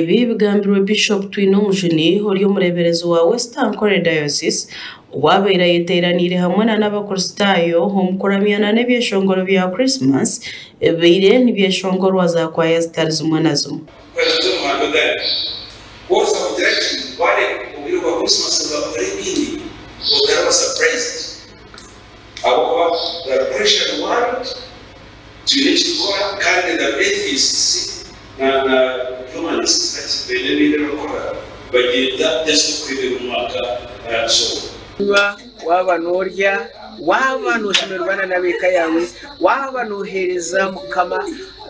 Ebi bigambirwe Bishop Twinomujuni ori omureeberezi wa West Ankole Diocese obu abaire ayeteeraniire hamwe na n'abakristaayo omu kuramya na n'ebyeshongoro bya Christmas ebibaire nibyeshongorwa za kwaya zitari zimwe na zimwe. Kwebembeza omuhanda ogandi. Ku orikuza kugira ki wareeba obwire bwa Christmas nibakora ebindi otaraba surprised ahabw'okuba the Christian world twine eki tukora kandi the atheists na na humanists hati baine ebindi ebirikukora bagyenda just okwebera omwaka so. Nywa, waaba noorya, waaba nooshemererwa na n'ab'eka yaawe, waaba nooheereza Mukama,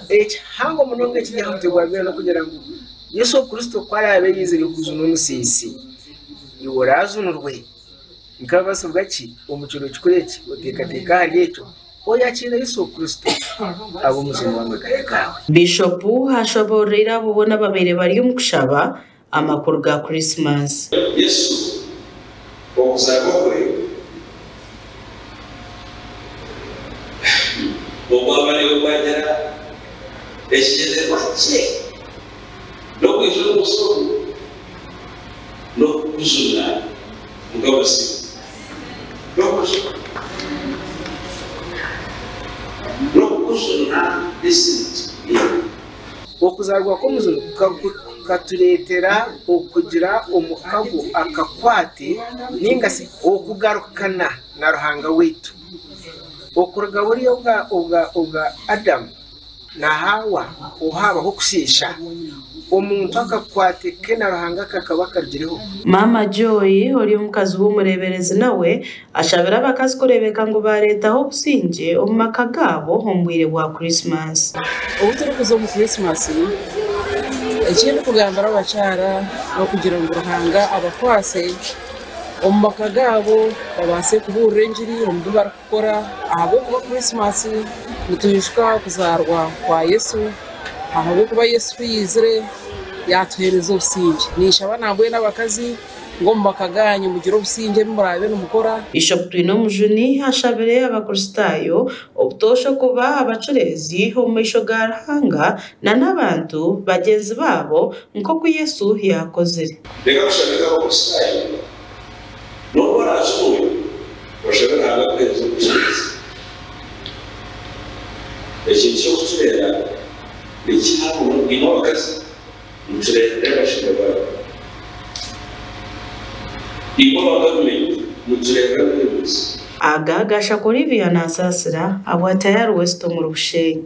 ekihango munonga ekiri aha mutwe gwa byona n'okugira ngu Yesu Kristo ku araabe yaizire kujuna omusiisi, iwe oraajunurwe. Nkabasibwa ki omu kiro kikuru eki oteekateeke ahari ekyo, oyakiira Yesu Kristo abe omujuni w'amagara gaawe. Bishopu ashoboororeire abo boona ababaire bari omu kushaba amakuru ga Krisimansi. Yesu okuzaarwa kwe okwaba nikwagira ekigyendererwa kye n'okwija omu nsi omu n'okukujuna Mukama asiimwe n'okukujuna n'okukujuna listen to me. Okuzaarwa kw'omujuni kukatureetera okugira omukago, akakwate, ninga shi okugarukana na Ruhanga waitu. Okuruga buriya obwa Adamu na Haawa obu haabaho okushiisha, omuntu akakwate ke na Ruhanga kakaba karugireho. Maama Joy ori omukazi w'omureeberezi nawe ashabire abakazi kureebeka ngu baareetaho obusingye omu maka gaabo omu bwire bwa Krisimansi. Obu turikuza omu Krisimansi, eki ndikugambira abakyara n'okugira ngu Ruhanga abakwase omu maka gaabo babaase kubuurira engiri omu bi barikukora ahabw'okuba Krisimansi nitwijuka okuzaarwa kwa Yesu ahabw'okuba Yesu ku yaizire yaatuheereza obusingye. Ninshaba nambwenu abakazi Ngu omu maka gaanyu mugire obusingye ebi muraabe nimukora. Bishop Twinomujuni ashabire Abakristaayo obutoosha okuba abacureezi omu maisho ga Ruhanga na n'abantu bagyenzi baabo nk'oku Yesu yaakozire. Reka kushabe nk'Abakristaayo, n'obu oraajunwe, oshabe Ruhanga akuheereze obucureezi. Ekintu ky'okucureera ni kihango munonga. Imwe abakazi, Mutureerere abashaija baanyu. Imwe aba gavumenti mutureerere abeebembezi. Aga gashaka Olivia Nasaasira abwa Tayari West omuri Bushenyi.